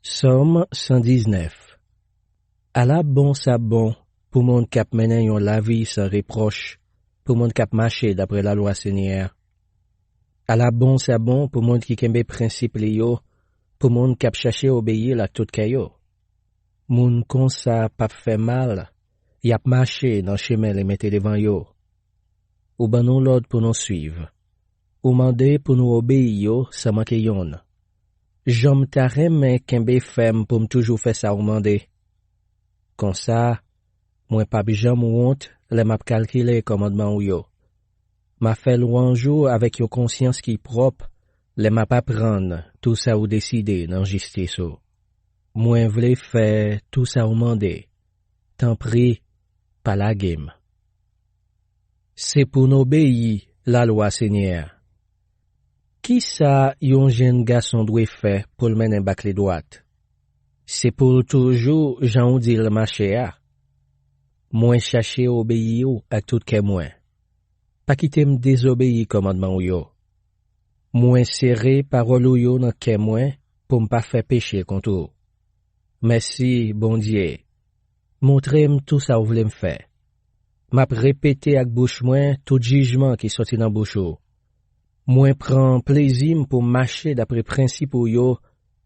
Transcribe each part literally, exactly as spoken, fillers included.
Sòm san diznèf. Ala bon sa bon pou moun k ap mennen yon lavi san repwòch, pou moun k ap mache dapre lalwa Senyè a! Ala bon sa bon pou moun ki kenbe prensip li yo, pou moun k ap chache obeyi l ak tout kè yo! Moun konsa p ap fè mal, y ap mache nan chemen li mete devan yo. Ou ban nou lòd pou nou suiv. Ou mande pou nou obeyi yo san manke yonn. Jan m ta renmen kenbe fèm pou m toujou fè sa ou mande! Konsa, mwen p ap janm wont lè m ap kalkile kòmandman ou yo. M a fè lwanj ou avèk yon konsyans ki pwòp lè m ap aprann tou sa ou deside nan jistis ou. Mwen vle fè tou sa ou mande. Tanpri, pa lage m. Se pou n obeyi lalwa Senyè a. Ki sa yon jenn gason dwe fè pou l mennen bak li dwat? Se pou l toujou jan w di l mache a. Mwen chache obeyi w ak tout kè mwen. Pa kite m dezobeyi kòmandman w yo. Mwen sere pawòl ou yo nan kè mwen pou m pa fè peche kont ou. Mèsi, Bondye. Montre m tou sa w vle m fè. M ap repete ak bouch mwen tout jijman ki soti nan bouch ou. Mwen pran plezi m pou m mache dapre prensip ou yo,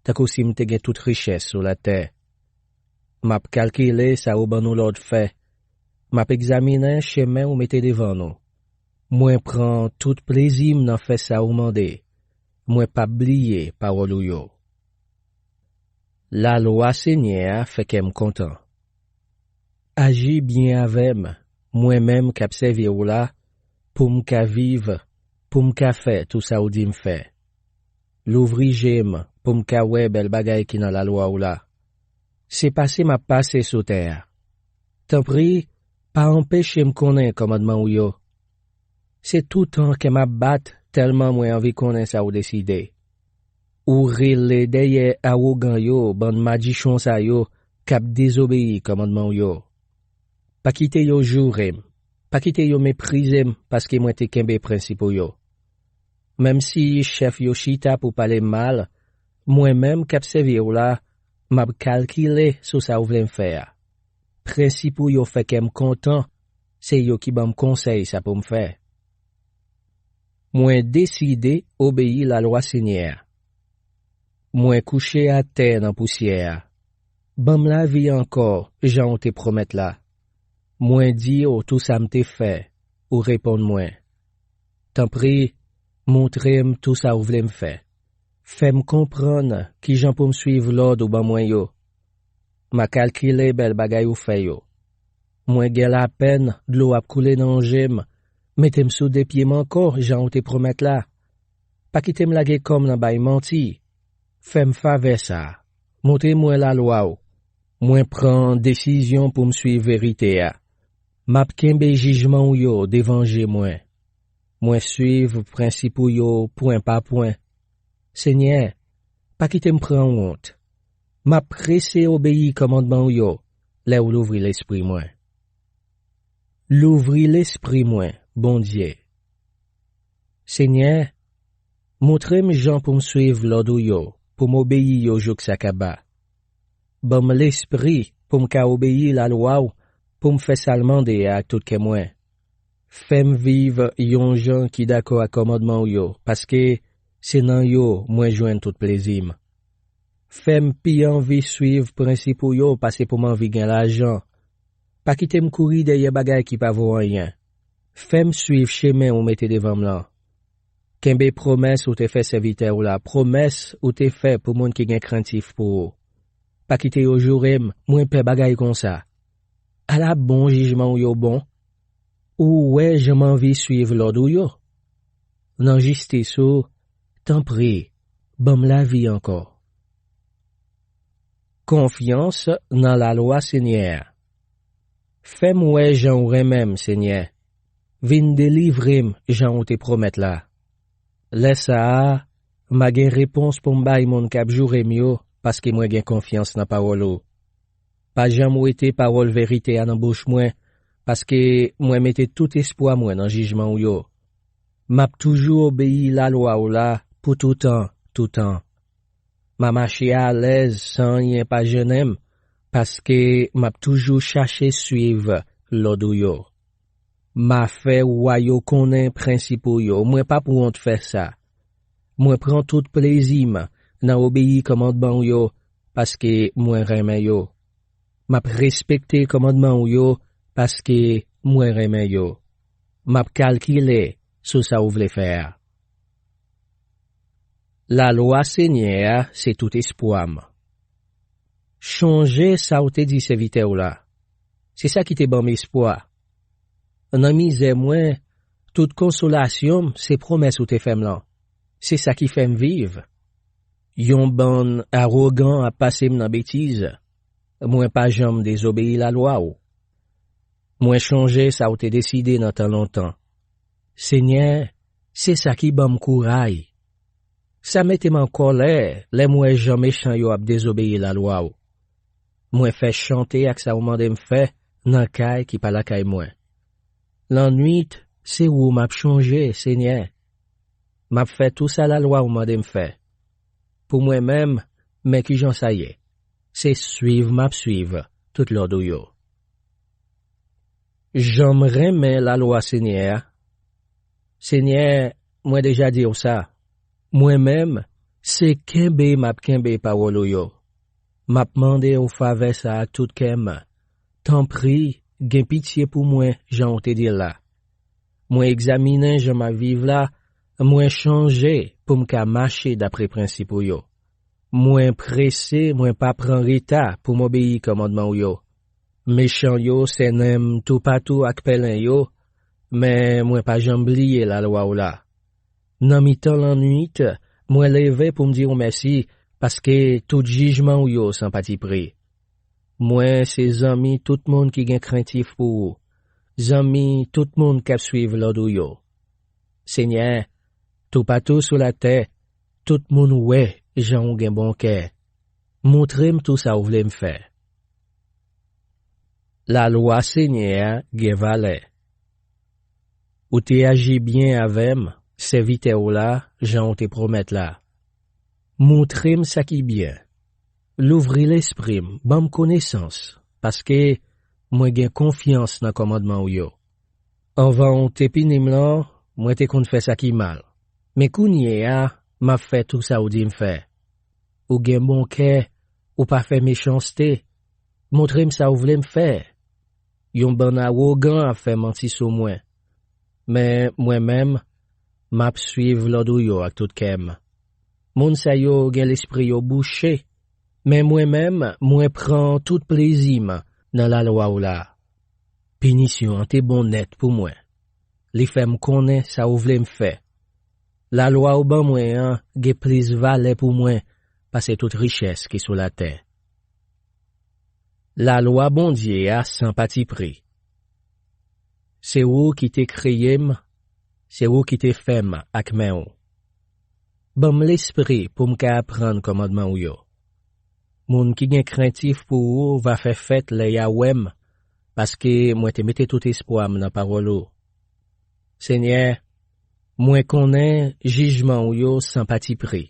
tankou si m te gen tout richès sou latè. M ap kalkile sa ou ban nou lòd fè. M ap egzaminen chemen ou mete devan nou. Mwen pran tout plezi m nan fè sa ou mande. Mwen p ap bliye pawòl ou yo. Lalwa Senyè a fè kè m kontan. Aji byen avè m, mwen menm k ap sèvi w la, pou m ka viv, pou m ka fè tou sa w di m fè. Louvri je m pou m ka wè bèl bagay ki nan lalwa w la. Se pase m ap pase sou tè a. Tanpri, pa anpeche m konnen kòmandman w yo. Se toutan kè m ap bat tèlman mwen anvi konnen sa w deside. Ou rele dèyè awogan yo, bann madichon sa yo k ap dezobeyi kòmandman w yo. Pa kite yo joure m, pa kite yo meprize m paske mwen te kenbe prensip ou yo. Menm si chèf yo chita pou pale m mal, mwen menm k ap sèvi w la, m ap kalkile sou sa w vle m fè a. Prensip ou yo fè kè m kontan, se yo ki ban m konsèy sa pou m fè. Mwen deside obeyi lalwa Senyè a. Mwen kouche atè nan pousyè a. Ban m lavi ankò, jan w te pwomèt la. Mwen di w tou sa m te fè, ou reponn mwen. Tanpri, montre m tou sa w vle m fè. Fè m konprann kijan pou m suiv lòd ou ban mwen yo. M a kalkile bèl bagay ou fè yo. Mwen gen lapèn, dlo ap koule nan je m. Mete m sou de pye m ankò, jan w te pwomèt la. Pa kite m lage kò m nan bay manti. Fè m favè sa a. Montre mwen lalwa w. Mwen pran desizyon pou m suiv verite a. M ap kenbe jijman w yo devan je mwen. Mwen suiv prensip ou yo pwen pa pwen. Senyè, pa kite m pran wont. M ap prese obeyi kòmandman w yo lè w louvri lespri mwen. Louvri lespri mwen, Bondye. Senyè, montre m jan pou m suiv lòd ou yo, pou m obeyi yo jouk sa kaba. Ban m lespri pou m ka obeyi lalwa w, pou m fè sa l mande a ak tout kè mwen. Fè m viv yon jan ki dakò ak kòmandman w yo, paske se nan yo mwen jwenn tout plezi m. Fè m pi anvi suiv prensip ou yo pase pou m anvi gen lajan. Pa kite m kouri dèyè bagay ki pa vo anyen. Fè m suiv chemen ou mete devan m lan. Kenbe pwomès ou te fè sèvitè w la, pwomès ou te fè pou moun ki gen krentif pou ou. Pa kite yo joure m, mwen pè bagay konsa. Ala bon jijman w yo bon! Ou wè jan m anvi suiv lòd ou yo. Nan jistis ou, tanpri, ban m lavi ankò. Konfyans nan lalwa Senyè a. Fè m wè jan w renmen m, Senyè. Vin delivre m jan w te pwomèt la. Lè sa a, m a gen repons pou m bay moun k ap joure m yo, paske mwen gen konfyans nan pawòl ou. Pa janm wete pawòl verite a nan bouch mwen, paske mwen mete tout espwa mwen nan jijman w yo. M ap toujou obeyi lalwa w la pou toutan, toutan. M a mache alèz san anyen pa jennen m, paske m ap toujou chache suiv lòd ou yo. M a fè wa yo konnen prensip ou yo, mwen p ap wont fè sa. Mwen pran tout plezi m nan obeyi kòmandman w yo, paske mwen renmen yo. M ap respekte kòmandman w yo, paske mwen renmen yo. M ap kalkile sou sa w vle fè a. Lalwa Senyè a se tout espwa m. Chonje sa w te di sèvitè w la. Se sa ki te ban m espwa. Nan mizè mwen, tout konsolasyon m se pwomès ou te fè m lan. Se sa ki fè m viv. Yon bann awogan ap pase m nan betiz. Mwen pa janm dezobeyi lalwa w. Mwen chonje sa w te deside nan tan lontan. Senyè, se sa ki ban m kouray. Sa mete m an kòlè lè m wè jan mechan yo ap dezobeyi lalwa w. Mwen fè chante ak sa w mande m fè nan kay ki pa lakay mwen. Lannwit, se ou m ap chonje, Senyè. M ap fè tou sa lalwa w mande m fè. Pou mwen menm, men kijan sa ye. Se suiv m ap suiv tout lòd ou yo. Jan m renmen lalwa Senyè a. Senyè, mwen deja di w sa. Mwen menm, se kenbe m ap kenbe pawòl ou yo. M ap mande w favè sa ak tout kè m. Tanpri, gen pitye pou mwen jan w te di l la. Mwen egzaminen jan m ap viv la, mwen chonje pou m ka mache dapre prensip ou yo. Mwen prese, mwen pa pran reta pou m obeyi kòmandman w yo. Mechan yo sènen m toupatou ak pèlen yo, men mwen pa janm bliye lalwa w la. Nan mitan lannwit, mwen leve pou m di w mèsi, paske tout jijman w yo san patipri. Mwen se zanmi tout moun ki gen krentif pou ou, zanmi tout moun k ap suiv lòd ou yo. Senyè, toupatou sou latè, tout moun wè jan w gen bon kè. Montre m tou sa w vle m fè. Lalwa Senyè a gen valè. Ou te aji byen avè m, sèvitè w la, jan w te pwomèt la. Montre m sa ki byen. Louvri lespri m, ban m konesans, paske mwen gen konfyans nan kòmandman w yo. Anvan w te pini m lan, mwen te konn fè sa ki mal. Men kounye a, m ap fè tou sa w di m fè. Ou gen bon kè, ou pa fè mechanste. Montre m sa w vle m fè. Yon bann awogan ap fè manti sou mwen. Men mwen menm, m ap suiv lòd ou yo ak tout kè m. Moun sa yo gen lespri yo bouche, men mwen menm, mwen pran tout plezi m nan lalwa w la. Pinisyon an te bon nèt pou mwen. Li fè m konnen sa w vle m fè. Lalwa w ban mwen an gen plis valè pou mwen pase tout richès ki sou latè. Lalwa Bondye a san patipri. Se ou ki te kreye m, se ou ki te fè m ak men w. Ban m lespri pou m ka aprann kòmandman w yo. Moun ki gen krentif pou ou va fè fèt lè y a wè m, paske mwen te mete tout espwa m nan pawòl ou. Senyè, mwen konnen jijman w yo san patipri.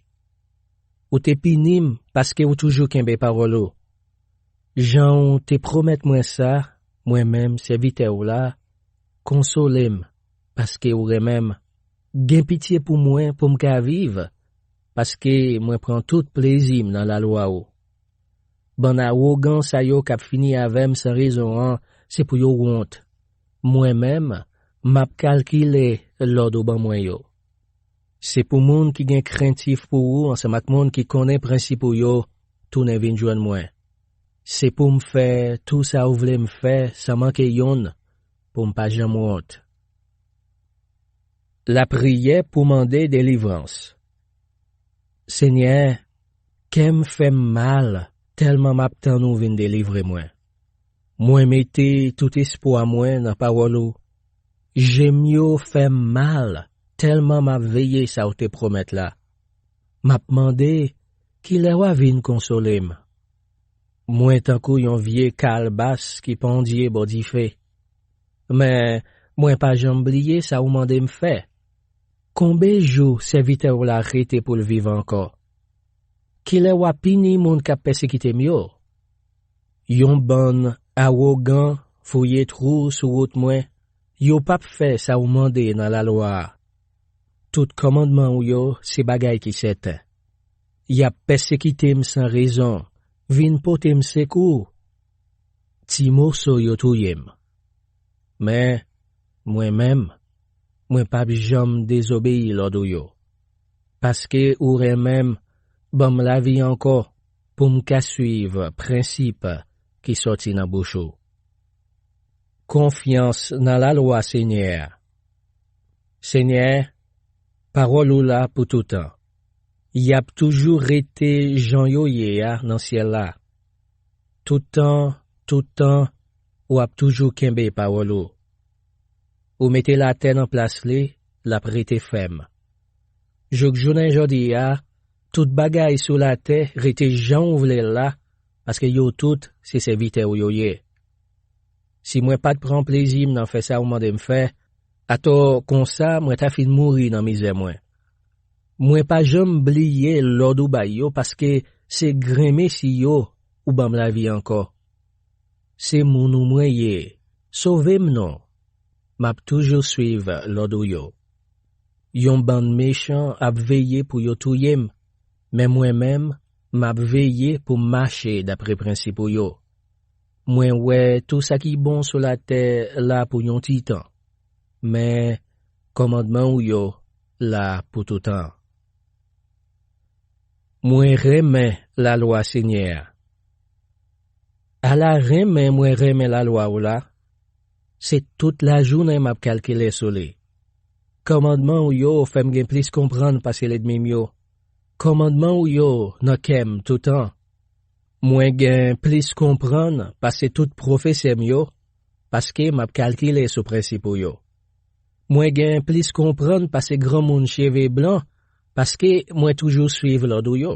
Ou te pini m paske w toujou kenbe pawòl ou. Jan w te pwomèt mwen sa, mwen menm, sèvitè w la, konsole m, paske w renmen m. Gen pitye pou mwen pou m ka viv, paske mwen pran tout plezi m nan lalwa w. Bann awogan sa yo k ap fini avè m san rezon an, se pou yo wont. Mwen menm, m ap kalkile lòd ou ban mwen yo. Se pou moun ki gen krentif pou ou ansanm ak moun ki konnen prensip ou yo tounen vin jwenn mwen. Se pou m fè tou sa w vle m fè san manke yonn, pou m pa janm wont. Lapriyè pou mande delivrans. Senyè, kè m fè m mal tèlman m ap tann ou vin delivre mwen. Mwen mete tout espwa mwen nan pawòl ou. Je m yo fè m mal tèlman m ap veye sa w te pwomèt la. M ap mande, kilè w a vin konsole m? Mwen tankou yon vye kalbas ki pandye bò dife. Men, mwen pa janm bliye sa w mande m fè. Konbe jou sèvitè w la rete pou l viv ankò? Kilè w a pini moun k ap pèsekite m yo? Yon bann awogan fouye twou sou wout mwen, yo p ap fè sa w mande nan lalwa a. Tout kòmandman w yo se bagay ki sèten. Y ap pèsekite m san rezon, vin pote m sekou. Ti moso yo touye m. Men, mwen menm, mwen p ap janm dezobeyi lòd ou yo. Paske ou renmen m, ban m lavi ankò pou m ka suiv prensip ki sòti nan bouch ou. Konfyans nan lalwa Senyè a. Senyè, pawòl ou la pou toutan. Y ap toujou rete jan yo ye a nan syèl la. Tout tan, tout tan, w ap toujou kenbe pawòl ou. Ou mete latè nan plas li, l ap rete fèm. Jouk jounen jodi a, tout bagay sou latè rete jan ou vle l la, paske yo tout se sèvitè w yo ye. Si mwen pa t pran plezi m nan fè sa ou mande m fè, atò konsa mwen ta fin mouri nan mizè mwen. Mwen pa janm bliye lòd ou bay yo, paske se grenmesi yo ou ban m lavi ankò. Se moun ou mwen ye, sove m non. M ap toujou suiv lòd ou yo. Yon bann mechan ap veye pou yo touye m, men mwen menm, m ap veye pou m mache dapre prensip ou yo. Mwen wè tou sa ki bon sou latè la pou yon ti tan, men kòmandman ou yo la pou toutan. Mwen renmen lalwa Senyè a. Ala renmen mwen renmen lalwa w la! Se tout lajounen m ap kalkile sou li. Kòmandman w yo fè m gen plis konprann pase lènmi m yo. Kòmandman w yo nan kè m toutan. Mwen gen plis konprann pase tout pwofesè m yo, paske m ap kalkile sou prensip ou yo. Mwen gen plis konprann pase granmoun cheve blan, paske mwen toujou suiv lòd ou yo.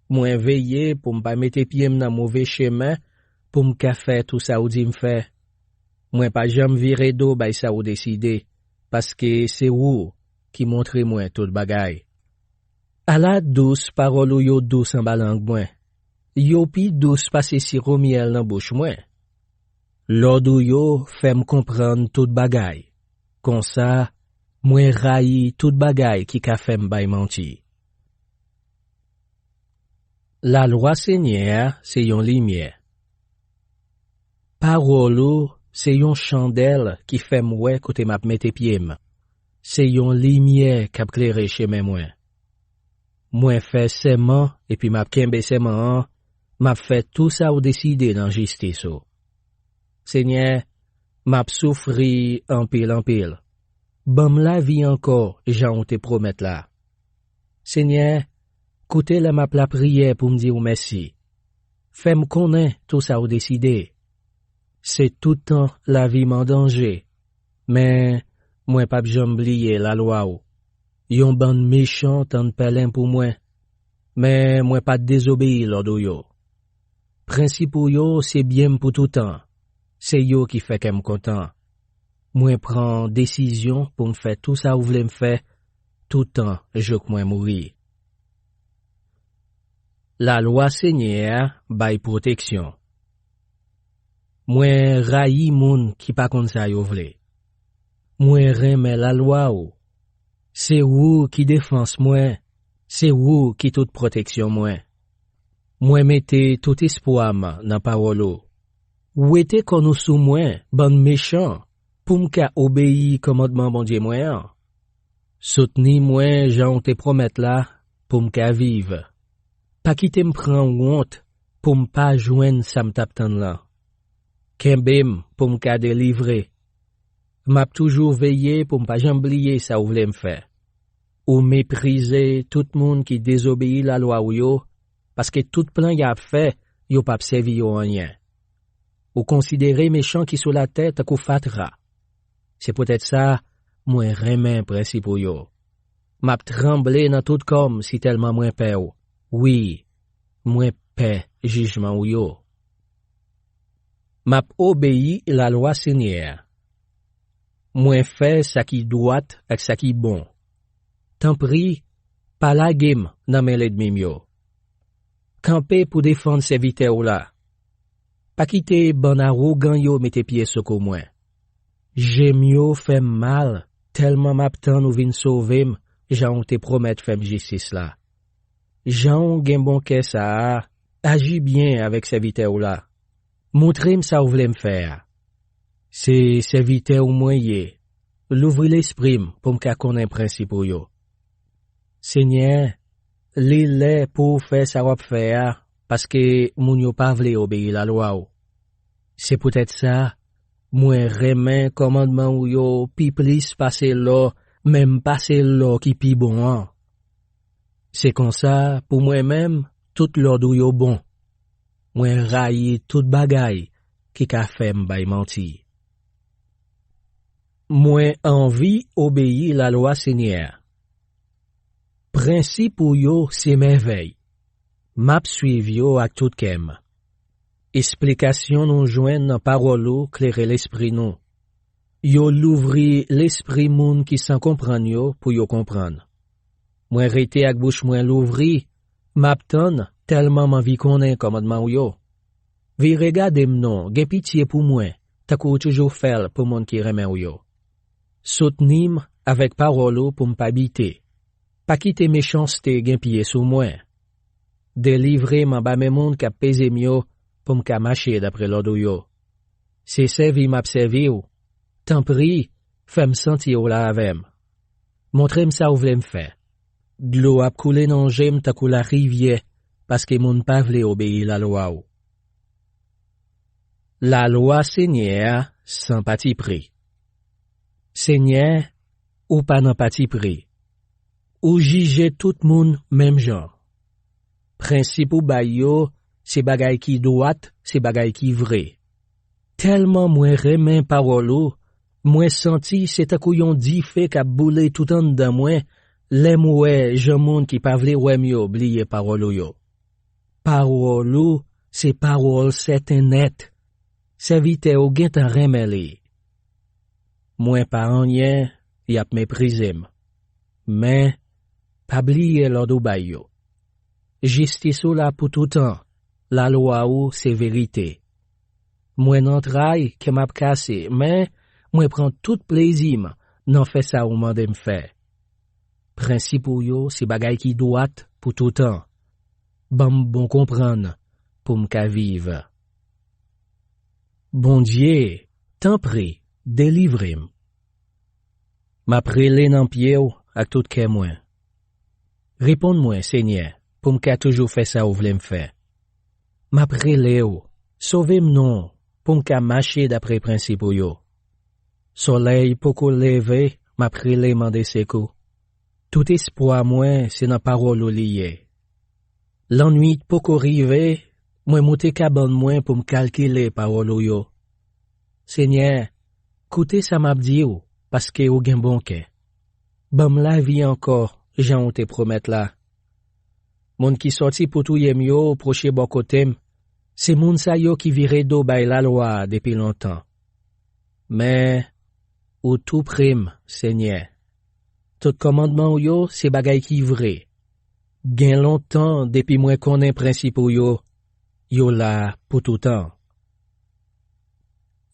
Mwen veye pou m pa mete pye m nan move chemen, pou m ka fè tou sa ou di m fè. Mwen pa janm vire do bay sa ou deside, paske se ou ki montre mwen tout bagay. Ala dous pawòl ou yo dous anba lang mwen. Yo pi dous pase siwo myèl nan bouch mwen. Lòd ou yo fè m konprann tout bagay. Konsa, mwen rayi tout bagay ki ka fè m bay manti. Lalwa Senyè a se yon limyè. Pawòl ou se yon chandèl ki fè m wè kote m ap mete pye m. Se yon limyè k ap klere chemen mwen. Mwen fè sèman epi m ap kenbe sèman an, m ap fè tou sa ou deside nan jistis ou. Senyè, m ap soufri anpil anpil. Ban m lavi ankò jan ou te pwomèt la. Senyè, koute lè m ap lapriyè pou m di w mèsi. Fè m konnen tou sa ou deside. Se tout tan lavi m an danje, men mwen p ap janm bliye lalwa w. Yon bann mechan tann pèlen pou mwen, men mwen pa t dezobeyi lòd ou yo. Prensip ou yo se byen m pou toutan, se yo ki fè kè m kontan. Mwen pran desizyon pou m fè tou sa ou vle m fè, toutan jouk mwen mouri. Lalwa Senyè a bay pwoteksyon. Mwen rayi moun ki pa konn sa yo vle. Mwen renmen lalwa w. Se ou ki defans mwen, se ou ki tout pwoteksyon mwen. Mwen mete tout espwa m nan pawòl ou. Wete kòn ou sou mwen, bann mechan, pou m ka obeyi kòmandman Bondye mwen an. Soutni mwen jan w te pwomèt la, pou m ka viv. Pa kite m pran wont pou m pa jwenn sa m t ap tann lan. Kenbe m pou m ka delivre. M ap toujou veye pou m pa janm bliye sa w vle m fè. Ou meprize tout moun ki dezobeyi lalwa w yo, paske tout plan y ap fè, yo p ap sèvi yo anyen. Ou konsidere mechan ki sou latè tankou fatra. Se poutèt sa, mwen renmen prensip ou yo. M ap tranble nan tout kò m sitèlman mwen pè w. Wi, mwen pè jijman w yo. M ap obeyi lalwa Senyè a. Mwen fè sa ki dwat ak sa ki bon. Tanpri, pa lage m nan men lènmi m yo. Kanpe pou defann sèvitè w la. Pa kite bann awogan yo mete pye sou kou mwen. Je m yo fè m mal, tèlman m ap tann ou vin sove m, jan w te pwomèt fè m jistis la. Jan w gen bon kè sa a, aji byen avèk sèvitè w la. Montre m sa w vle m fè a. Se sèvitè w mwen ye. Louvri lespri m pou m ka konnen prensip ou yo. Senyè, li lè pou w fè sa w ap fè a, paske moun yo pa vle obeyi lalwa w. Se poutèt sa, mwen renmen kòmandman w yo pi plis pase lò, menm pase lò ki pi bon an. Se konsa, pou mwen menm, tout lòd ou yo bon. Mwen rayi tout bagay ki ka fè m bay manti. Mwen anvi obeyi lalwa Senyè a. Prensip ou yo se mèvèy. M ap suiv yo ak tout kè m. Esplikasyon nou jwenn nan pawòl ou klere lespri nou. Yo louvri lespri moun ki san konprann yo pou yo konprann. Mwen rete ak bouch mwen louvri, m ap tann, tèlman m anvi konnen kòmandman w yo. Vire gade m non, gen pitye pou mwen, tankou w toujou fè l pou moun ki renmen w yo. Soutni m avèk pawòl ou pou m pa bite. Pa kite mechanste gen pye sou mwen. Delivre m anba men moun k ap peze m yo, pou m ka mache dapre lòd ou yo. Se sèvi m ap sèvi w. Tanpri, fè m santi w la avè m. Montre m sa w vle m fè. Dlo ap koule nan je m tankou larivyè, paske moun pa vle obeyi lalwa w. Lalwa Senyè a san patipri. Senyè, ou pa nan patipri. Ou jije tout moun menm jan. Prensip ou bay yo, se bagay ki dwat, se bagay ki vre. Tèlman mwen renmen pawòl ou, mwen santi se tankou yon dife k ap boule tout anndan mwen, lè m wè jan moun ki pa vle wè m yo bliye pawòl ou yo. Pawòl ou se pawòl sèten nèt. Sèvitè ou gentan renmen li. Mwen pa anyen, y ap meprize m. Men, pa bliye lòd ou bay yo. Jistis ou la pou toutan, lalwa ou se verite. Mwen nan tray, kè m ap kase, men mwen pran tout plezi m nan fè sa ou mande m fè. Prensip ou yo se bagay ki dwat pou toutan. Ban m bon konprann pou m ka viv. Bondye, tanpri, delivre m. M ap rele nan pye w ak tout kè mwen. Reponn mwen, Senyè, pou m ka toujou fè sa ou vle m fè. M ap rele w, sove m non, pou m ka mache dapre prensip ou yo. Solèy poko leve, m ap rele mande sekou. Tout espwa mwen se nan pawòl ou li ye. Lannwit poko rive, mwen moute kabann mwen pou m kalkile pawòl ou yo. Senyè, koute sa m ap di w, paske ou gen bon kè. Ban m lavi ankò, jan ou te pwomèt la. Moun ki sòti pou touye m yo pwoche bò kote m, se moun sa yo ki vire do bay lalwa a depi lontan. Men, ou tou pre m, Senyè. Tout kòmandman w yo se bagay ki vre. Gen lontan depi mwen konnen prensip ou yo, yo la pou toutan.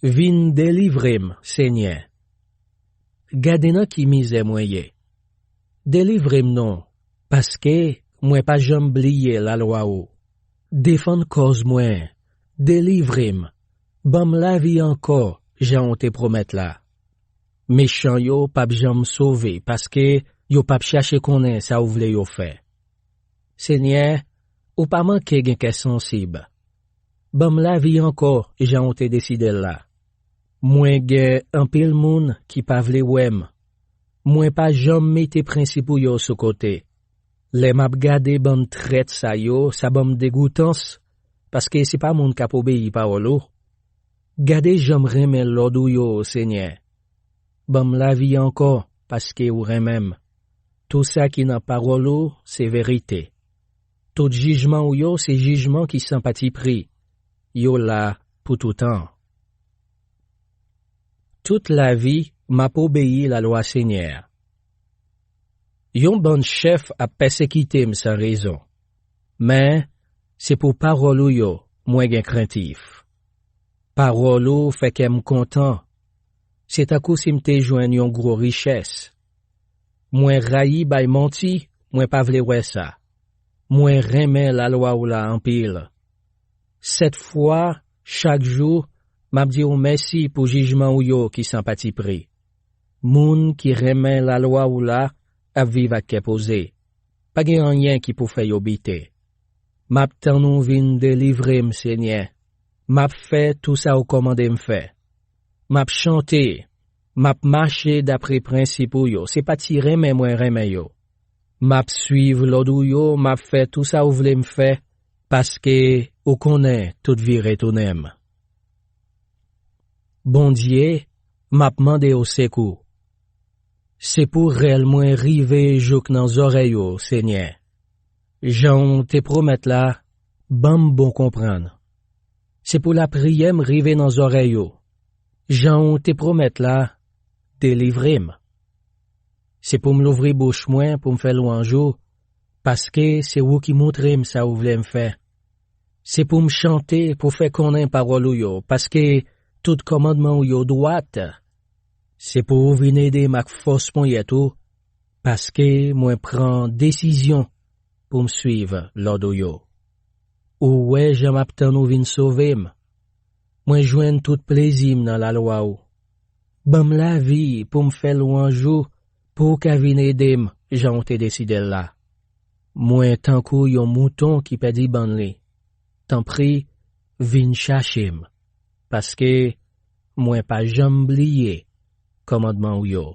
Vin delivre m, Senyè. Gade nan ki mizè mwen ye. Delivre m non, paske mwen pa janm bliye lalwa ou. Defann kòz mwen, delivre m, ban m lavi ankò, jan w te pwomèt la. Mechan yo p ap janm sove, paske yo p ap chache konnen sa w vle yo fè. Senyè, ou pa manke gen kè sansib. Ban m lavi ankò, jan w te deside l la. Mwen gen anpil moun ki pa vle wè m. Mwen pa janm mete prensip ou yo sou kote. Lè m ap gade bann trèt sa yo, sa ban m degoutans, paske se pa moun k ap obeyi pawòl ou. Gade jan m renmen lòd ou yo, Senyè. Ban m lavi ankò, paske ou renmen m. Tou sa ki nan pawòl ou se verite. Tout jijman w yo se jijman ki san patipri. Yo la pou toutan. Tout lavi, m ap obeyi lalwa Senyè a. Yon bann chèf ap pèsekite m san rezon. Men, Se pou pawòl ou yo mwen gen krentif. Pawòl ou fè kè m kontan. Se tankou si m te jwenn yon gwo richès. Mwen rayi bay manti, mwen pa vle wè sa. Mwen renmen lalwa w la anpil. Sèt fwa chak jou, m ap di w mèsi pou jijman w yo ki san patipri. Moun ki renmen lalwa w la ap viv ak kè poze. Pa gen anyen ki pou fè yo bite. M ap tann ou vin delivre m, Senyè. M ap fè tou sa ou kòmande m fè. M ap chante, m ap mache dapre prensip ou yo. Se pa ti renmen mwen renmen yo. M ap suiv lòd ou yo, m ap fè tou sa ou vle m fè, paske ou konnen tout vire tounen m. Bondye, m ap mande w sekou. Se pou rèl mwen rive jouk nan zòrèy ou, Senyè. Jan w te pwomèt la, ban m bon konprann. Se pou lapriyè m rive nan zòrèy ou. Jan w te pwomèt la, delivre m. Se pou m louvri bouch mwen pou m fè lwanj ou, paske se ou ki montre m sa ou vle m fè. Se pou m chante pou fè konnen pawòl ou yo, paske tout kòmandman ou yo dwat. Se pou ou vin ede m ak fòs ponyèt ou, paske mwen pran desizyon pou m suiv lòd ou yo. Ou wè jan m ap tann ou vin sove m. Mwen jwenn tout plezi m nan lalwa ou. Ban m lavi pou m fè lwanj ou, pou ou ka vin ede m jan w te deside l la. Mwen tankou yon mouton ki pèdi bann li. Tanpri, vin chache m, paske mwen pa janm bliye kòmandman ou yo.